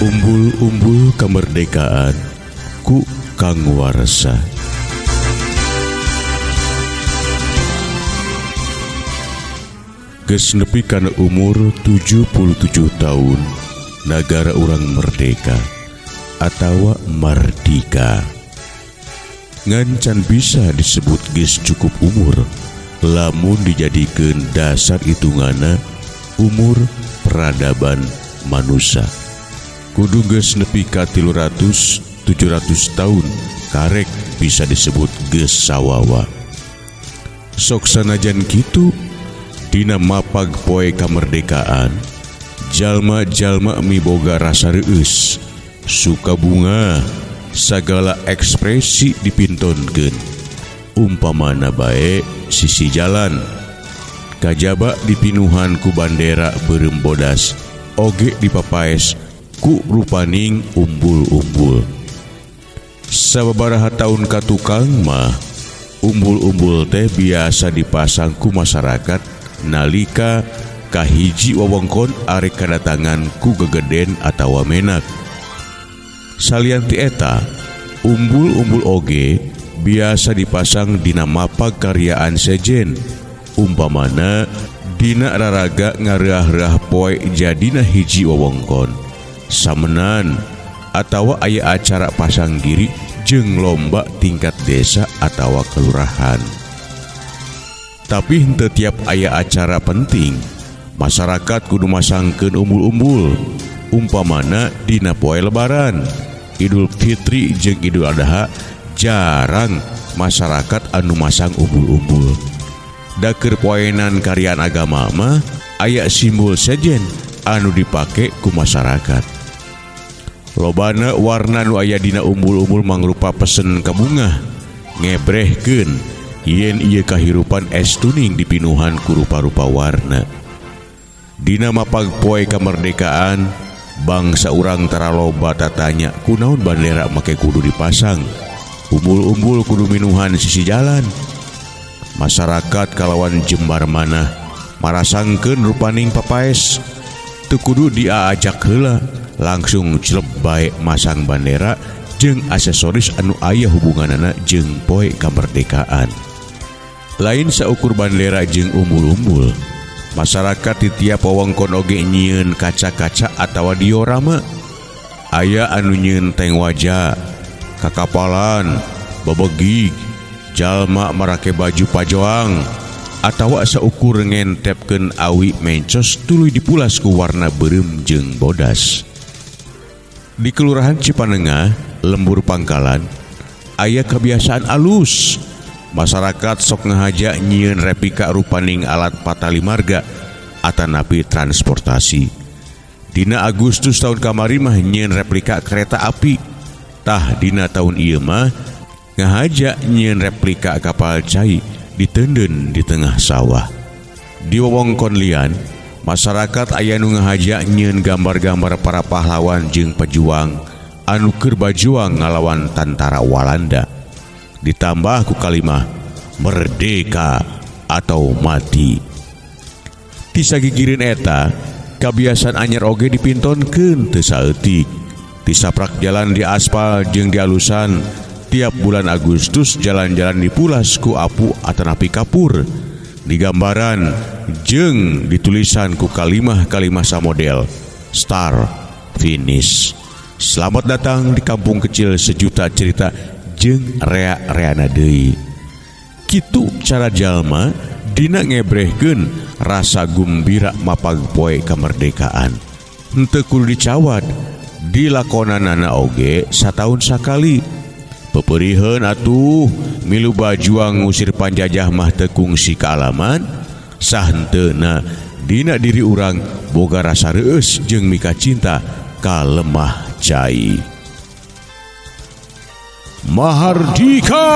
Umbul-umbul Kemerdekaan ku Kang Warsa. Geus nepi kana umur 77 tahun nagara urang merdeka atawa mardika. Ngan can bisa disebut geus cukup umur lamun dijadikeun dasar hitunganna umur peradaban manusia. Kudu geus nepi ka 300 700 tahun karek bisa disebut geus sawawa. Sok sanajan kitu dina mapag poe kamerdekaan jalma-jalma miboga rasa reueus, suka bunga, sagala ekspresi dipintonkeun. Umpamana bae sisi jalan kajaba dipinuhan ku bandera beureum bodas oge dipapaes ku rupaning umbul-umbul. Sababaraha taun ka tukang mah umbul-umbul teh biasa dipasang ku masyarakat nalika kahiji wewengkon arek kadatangan ku gegeden atawa menak. Salian ti eta, umbul-umbul oge biasa dipasang dina mapag karyaan sejen, umpamana dina raraga ngareah-reah poe jadina hiji wewengkon, samenan atawa aya acara pasang giri jeung lomba tingkat desa atawa kelurahan. Tapi henteu tiap aya acara penting, masyarakat kudu masangkeun umbul-umbul, umpamana dina poe lebaran, Idul Fitri jeung Idul Adha jarang masyarakat anu masang umbul-umbul. Da keur poenan karyaan agama mah aya simbol sejen anu dipake ku masyarakat. Lobana warna nu aya dina umbul-umbul mangrupa pesen kabungah ngebrehkeun yen ieu kahirupan estuning dipinuhan ku rupa-rupa warna. Dina mapag poe kamerdekaan bangsa urang tara loba tatanya kunaon bandera make kudu dipasang, umbul-umbul kudu minuhan sisi jalan. Masyarakat kalawan jembar manah marasangkeun rupaning papaes, teu kudu diaajak heula langsung celep bae masang bandera jeung aksesoris anu aya hubunganana jeung poe kamerdekaan. Lain saukur bandera jeung umbul-umbul, masyarakat di tiap wewengkon oge nyieun kaca-kaca atawa diorama. Aya anu nyieun tank waja, kakapalan, bebegig, jalma marake baju pajoang, atawa saukur ngentepkeun awi mencos tuluy dipulas ku warna beureum jeung bodas. Di Kelurahan Cipanengah, Lembur Pangkalan, aya kebiasaan alus. Masyarakat sok ngahaja nyieun replika rupaning alat patali marga atanapi transportasi. Dina Agustus tahun kamari mah nyieun replika kereta api. Tah dina tahun ieu mah ngahaja nyieun replika kapal cai ditenden di tengah sawah. Di wewengkon lian, masyarakat aya nu ngahaja nyieun gambar-gambar para pahlawan jeung pejuang anu keur bajuang ngalawan tantara Walanda. Ditambah ku kalimah merdeka atau mati. Ti sagigireun eta, kabiasaan anyar oge dipintonkeun teu saeutik. Tisaprak jalan di aspal jeung dialusan, tiap bulan Agustus jalan-jalan dipulas ku apu atanapi kapur. Digambaran jeung ditulisan ku kalimah-kalimah samodel star finish. Selamat datang di kampung kecil sejuta cerita jeung rea-reana deui. Kitu cara jalma dina ngebrehkeun rasa gumbira mapag poe kemerdekaan. Henteu kudu dicawat, dilakonanana oge sataun sakali. Peperiheun atuh milu bajuang ngusir panjajah mah teu kungsi kaalaman, sahenteuna dina diri urang boga rasa reueus jeung mika cinta ka lemah cai. Mahardika!